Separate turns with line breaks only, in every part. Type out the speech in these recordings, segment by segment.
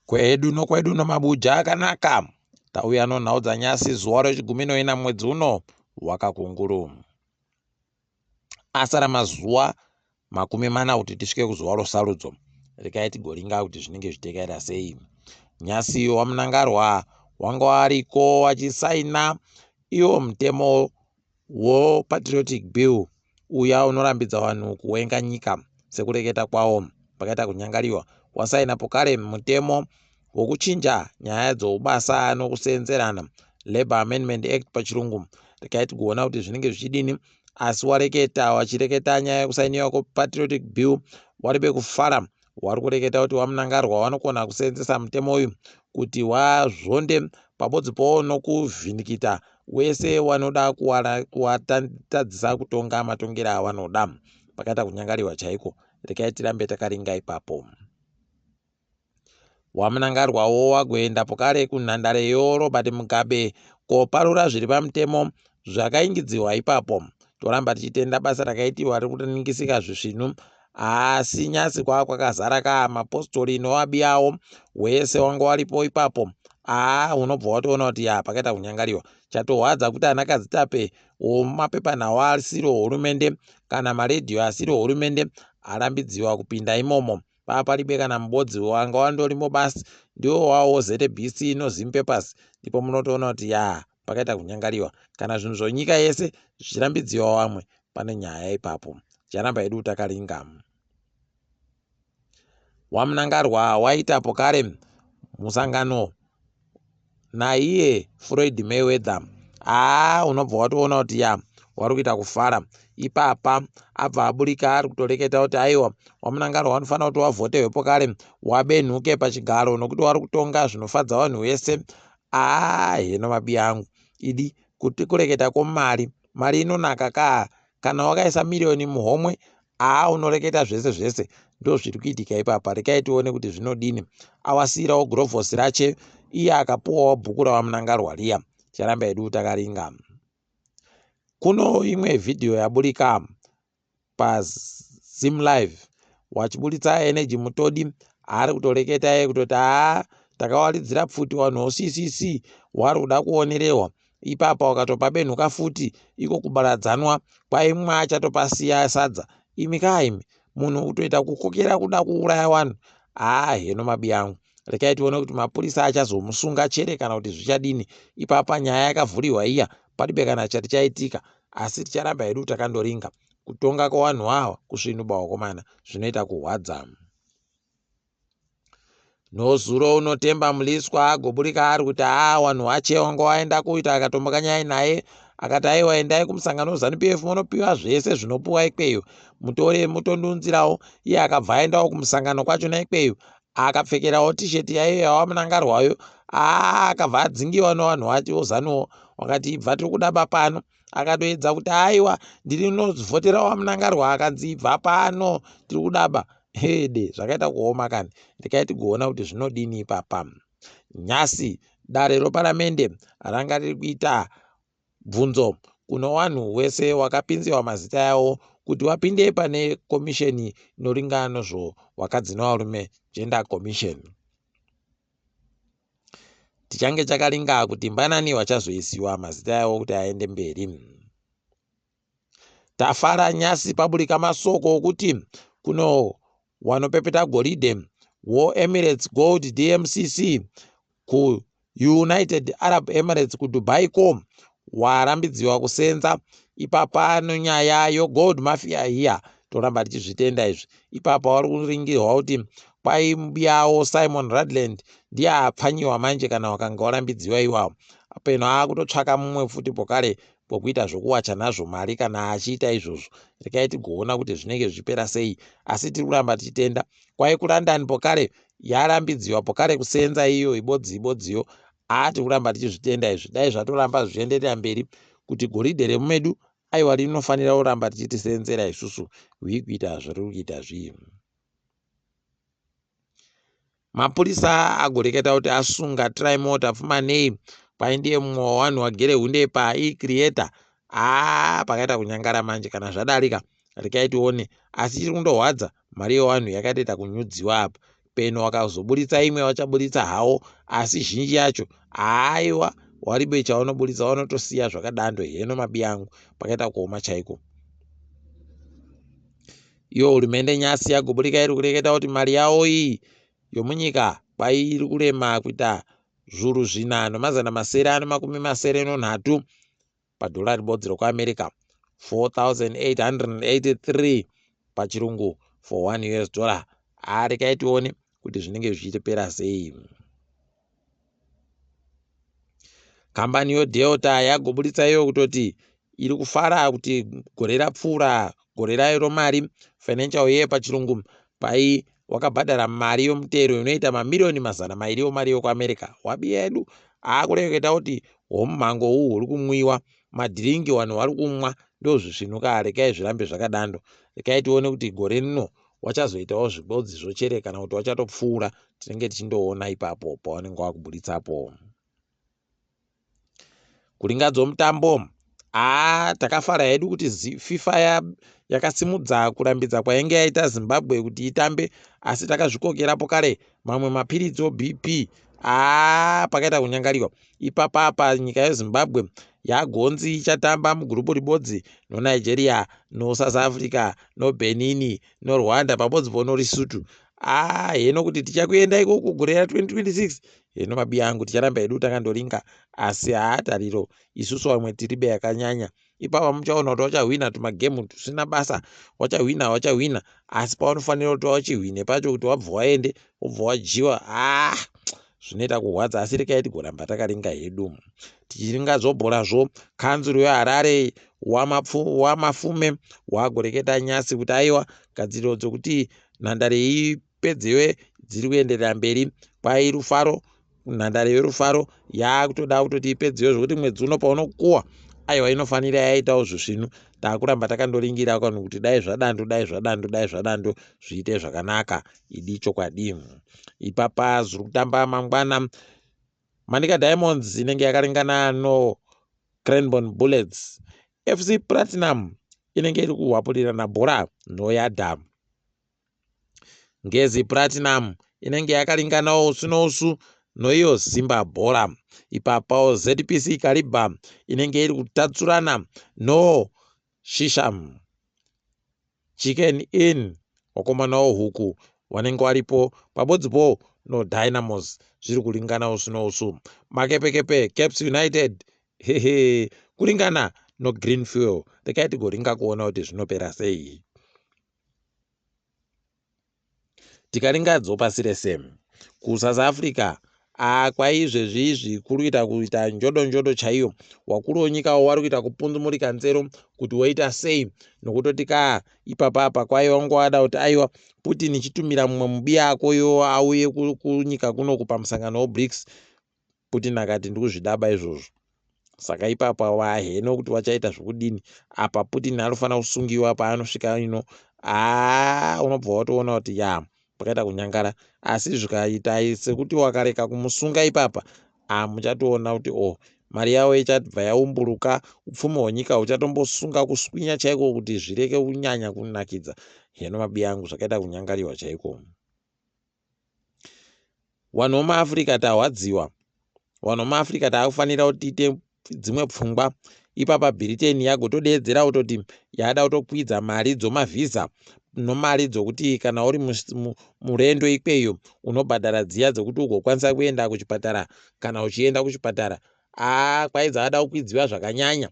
Kwedu nokwedu nomabuja akanaka. Tauya nonhau dzanyasi zuva rechigumi noina mwedzi uno waKakunguru. Asara mazuva 40 kuti tisvike kuzuva rosarudzo. Rekai tigoringa kuti zvinenge zvichitekaira sei. Nyasi waMnangarwa wanga wariko wachisaina iwo mutemo woPatriotic Bill uya unorambidza vanhu kuwenga nyika sekureketa kwawo pakaita kunyangariwa wasaina pokare mutemo wokuchinja nyaya dzoubasa nokusenzerana, Labour Amendment Act pachirungu. Rekai tigoona kuti zvinenge zvichidini, asi wareketa wachireketa nyaya yekusainiwa kwePatriotic Bill waribe kufara. Wari kureketa kuti waMnangarwa wanokona kusenzesa mutemo uyu kuti wazvonde pabodzi powo nokuvhinikita wese wanoda kuwatadzisa kutonga matongero awanoda. Pakaita kunyangariwa chaiko. Rekai tirambe takaringa ipapo. WaMnangarwawo wagoenda pokare kunhandare yoRobert Mugabe koparura zviri pamutemo zvakaingidziwa ipapo. Toramba tichitenda basa rakaitiwa riri kuningisika zvisvinu, asi nyasi kwava kwakazara ka mapostori nowabiyawo wese wanga waripo ipapo. Aa, unobva watoona kuti ya pakaita kunyangariwa. Chatohwadza kuti ana Kadzitape womapepanhau asiri hurumende kana maredhiyo asiri hurumende arambidziwa kupinda imomo. Paa palibe kana mubodzi wanga wandorimo basi ndiwo wawo ZBC noZimpapers. Ndipo munotoona kuti ya pakaita kunyangariwa. Kana zvinhu zvonyika yese zvichirambidziwa wamwe, pane nyaya ipapo. Ticharamba hedu takaringa. WaMnangarwa waita pokare musangano naiye Floyd Mayweather. Haa, unobva watoona kuti ya wari kuita kufara ipapa. Abva aburika ari kutoreketa kuti aiwa, waMnangarwa wanofanira kuti wavhoterwepo kare wabenhuke pachigaro nokuti wari kutonga zvinofadza vanhu vese. Haa, heno mabiya angu, idi kuti kureketa kwomari, mari inonaka kaa. Kana wakaisa miriyoni muhomwe, haa, unoreketa zvese zvese. Ndo zviri kuitika ipapa. Rekai tione kuti zvinodini. Awasiyirawo gurovhosi rache iye akapuwawo bhuku rawaMnangarwa riya. Ticharamba hedu takaringa. Kuno imwe vhidhiyo yaburika paZim Live wachiburitsa Energy Mutodi ari kutoreketa iye kutoti haa, takawaridzira pfuti vanhu voCCC wari kuda kuonerewa ipapa. Wakatopa benhuka futi iko kubaradzanwa kwaimwe achatopasiya sadza. Imi kaa imi, munhu kutoita kukokera kuda kuuraya vanhu. Haa, heno mabi angu, rekai tione kuti mapurisa achazomusunga chere kana kuti zvichadini ipapa. Nyaya yakavhuriwa iya, padibe kana chati chaitika, asi ticharamba hedu takandoringa. Kutonga kwavanhu ava kusvinuba wakomana, zvinoita kuhwadza. Nozuro unotemba Muliswa agoburika ari kuti haa, wanhu wache wanga waenda kuita akatomboka nyaya naye, akati aiwa, endai kumusangano weZANU PF munopiwa zvese zvinopiwa ikweyo, mutore mutondunzirawo. Iye akabva aendawo kumusangano kwachona ikweyo, akapfekerawo tisheti yaiyo yawaMnangarwayo. Aa, akabva adzingiwa nevanhu vacho ZANUwo, wakati ibva, tiri kudaba pano. Akatoedza kuti aiwa, ndiri novhotera waMnangarwa, akanzi ibva pano, tiri kudaba hede. Zvakaita kuoma kani. Rekai tigoona kuti zvinodini ipapa. Nhasi dare roparamende ranga riri kuita bvunzo kuno vanhu wese wakapinziwa mazita yavo kuti wapinde pane komisheni inoringana nezvo vakadzi nevarume, Gender Commission. Tichange takaringa kuti mbanani vachazoisiwa mazita yavo kuti aende mberi. Tafara nyasi paburika masoko okuti kuno wanopepeta goridhe woEmirates Gold DMCC kuUnited Arab Emirates kuDubai ko warambidziwa kusenza ipapa nonyaya yogold mafia iya. Toramba tichizvitenda izvi. Ipapa wari kuringirwa kuti kwaibuyawo Simon Rudland ndiye apfanyiwa manje. Kana wakanga warambidziwa iwawo peno, akutotsvaka mumwe futi pokare pokuita zvokuwacha nazvo mari kana achiita izvozvo. Rekai tigoona kuti zvinenge zvichipera sei, asi tiri kuramba tichitenda. Kwai kuLondon pokare yarambidziwa pokare kusenza iyo ibodzi ibodziyo. Aa, tiri kuramba tichizvitenda izvi. Dai zvatoramba zvichienderera mberi kuti goridhe remumedu aiwa rinofanira kuramba tichitisenzera isusu hwii kuita zvariri kuita zvii. Mapurisa agoreketa kuti asunga Trymore Tapfumanei, kwai ndiye mumwe wavanhu wagere hunde paecreator. Aa, pakaita kunyangara manje. Kana zvadarika, rekai tione, asi chiri kundohwadza mari yevanhu yakatoita kunyudziwa apa. Peno wakazoburitsa imwe wachaburitsa hawo, asi zhinji yacho haiwa waribe chaunoburitsa, wanotosiya zvakadando. Heno mabiyangu, pakaita kuoma chaiko. Iyo hurumende nyasi yagoburika iri kureketa kuti mari yawo iyi yomunyika kwairi kurema kuita 4673 padhora ribodzi rokuAmerica, 4883 pachirungu for 1 US dollar. Rekai tione kuti zvinenge zvichitopera sei. Kambani yoDelta yagoburitsa iyo kutoti iri kufara kuti gore rapfuura, gore rayo romari, financial year pachirungu, pai wakabhadhara mari yomutero inoita mamiriyoni 200 omari yokuAmerica. Wabiya edu aakureketa kuti homumhango uhu huri kumwiwa, madhiringi vanhu vari kumwa, ndozvisvinuka. Rekai zvirambe zvakadando. Rekai tione kuti gore rino wachazoitawo zvibodzi zvochere kana kuti wachatopfuura. Tinenge tichindoona ipapo pawanenge wakuburitsapo kuringadzo mutambo. Haa, takafara hedu kuti FIFA yakasimudza kurambidza kwainge yaita Zimbabwe kuti itambe, asi takazvikokerapo kare mamwe mapiritsi oBP. Haa, pakaita kunyangariwa ipapa. Apa nyika yeZimbabwe yagonzi ichatamba mugurupu ribodzi noNigeria, noSouth Africa, noBenini, noRwanda, pabodzi po noLesotho. Haa, heno kuti tichakuenda ikoko gore ra2026. Heno mabiya angu, ticharamba hedu takandoringa, asi haa, tariro isusu vamwe tiribe yakanyanya ipapa. Muchaona kuti wachahwina tumagemu tusina basa, wachahwina, wachahwina, asi paunofanira kuti wachihwine pacho kuti wabva waende wobva wadyiwa. Haa, zvinoita kurwadza, asi rekai tigoramba takaringa hedu tichiringa zvobhorazvo. Kanzuro yeHarare waMafume wagoreketa nyasi kuti aiwa, gadziriro dzokuti nhandare ipedzewe dziri kuenderera mberi. Kwai Rufaro, nhandare yeRufaro yaakutoda kutoti ipedzewe, zvokuti mwedzi uno paunokuwa, aiwa, inofanira yaitawo zvisvinu. Taakuramba takandoringira kanhu kuti dai zvadando, dai zvadando, dai zvadando, zviite zvakanaka. Idi chokwadi ipapa zviri kutamba mangwana. Manica Diamonds inenge yakaringana no Cranborne Bullets. FC Platinum inenge iri kuhwapurirana bhora noYadah. Ngezi Platinum inenge yakaringanawo usu nousu noiyo Simba Bhora. Ipapawo ZPC Kariba inenge iri kutatsurana no Shisham. Chicken Inn, wakomanawo huku wanenge waripo pabodzipo no Dynamos, zviri kuringana usu nousu. Makepekepe Caps United, hehe, kuringana no Green Fuel. Rekai tigoringa kuona kuti zvinopera sei. Tikaringadzo pasi rese, kuSouth Africa kwaizvezvi izvi kuri kuita kuita njodo njodo chaiyo. Wakuru wenyikawo wari kuita kupunzumurika nzero kuti woita sei, nokutoti ka ipapa apa kwaiva ngowada kuti aiwa, Putin ichitumira mumwe mubiya ako iwo auye kunyika kunoku pamusangano weBRICS. Putin akati ndikuzvidaba izvozvo. Saka ipapa waheno kuti wachaita zvokudini. Apa Putin anofanira kusungiwa paanosvika ino. Haa, unobva watoona kuti ya, pakaita kunyangara, asi zvikaita sekuti wakareka kumusunga ipapa, muchatoona kuti o oh, mari yavo ichabva yaumburuka, upfumi hwenyika huchatombosunga kuswinya chaiko kuti zvireke kunyanya kunakidza. Heno mabiya angu, zvakaita kunyangariwa chaiko. Vanhu vemuAfrica tahwadziwa. Vanhu vemuAfrica taakufanira kuti tiite dzimwe pfungwa. Ipapa Britain yagotodeedzera kutoti yada kutokwidza mari dzomavhisa nomari dzokuti kana uri murendo ikweyo unobhadhara dziya dzekuti ugokwanisa kuenda kuchipatara kana uchienda kuchipatara. Aa, kwaidza ada kukwidziwa zvakanyanya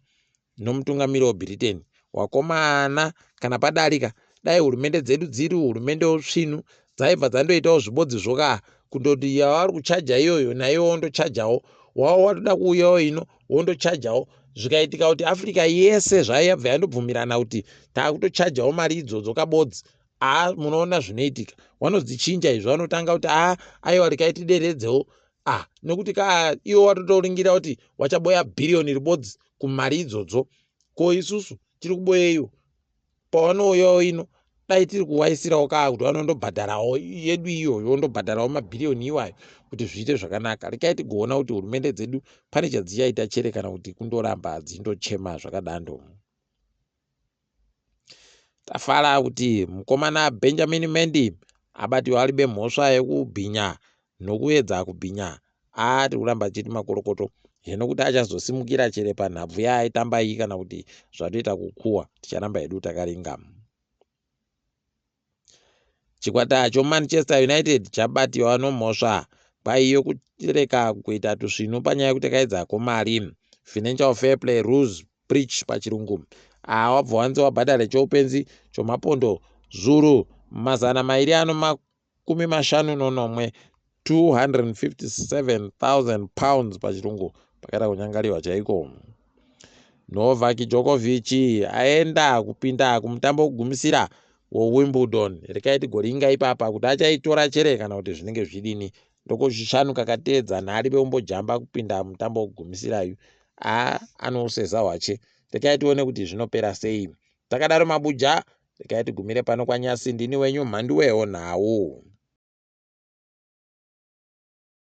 nomutungamiri weBritain. Wakomana, kana padarika dai hurumende dzedu dziri hurumende yotsvinu, dzaibva dzandoitawo zvibodzi zvoka kundoti yavari kuchaja iyoyo, naiwo wondochajawo wavo, watoda kuuyawo ino wondochajawo. Zvikaitika kuti Africa yese zvayo yabva yandobvumirana kuti taakutochajawo mari idzodzo kabodzi, a, munoona zvinoitika, vanodzichinja izvo, vanotanga kuti a, aiwa, rekai tideredzewo. A, nekuti ka iwo watotoringira kuti wachaboya bhiriyoni ribodzi kumari idzodzo. Ko isusu tiri kuboyeiwo pavanouyawo ino? Dai tiri kuwaisirawo kaa kuti vanondobhadharawo yedu iyoyo, wondobhadharawo mabhiriyoni iwayo kuti zviite zvakanaka. Rekai tigoona kuti hurumende dzedu pane chadzichaita chere kana kuti kundoramba dzindochema zvakadando. Tafara kuti mukomana Benjamin Mendy Abatiwa alibe mhosva yekubhinya nokuedza kubhinya. Aa tiri kuramba tichiti makorokoto hino kuti achazosimukira chere panhabvu yaaitamba iyi kana kuti zvatoita kukuwa ticharamba hedu takaringa. Chikwata choManchester United chabatiwa nomhosva kwaiyo kureka kuita tusvinu panyaya yekutekaidza kwemari, Financial Fair Play Rules Breach pachirungu. Wabva wanzi wabhadhare choupenzi chomapondo zvuru 257, £257,000 pachirungu. Pakaita kunyangariwa chaiko. Novak Djokovic aenda kupinda kumutambo wekugumisira weWimbledon. Rekai tigoringa ipapa kuti achaitora chere kana kuti zvinenge zvidini. Ndokuchishanu kakateedza nhari veumbojamba kupinda mutambo wekugumisirayu. A anouseza hwache. Rekai tione kuti zvinopera sei. Takadaro mabuja, rekai tigumire pano kwanyasi. Ndini wenyu Mhanduwewo nhau.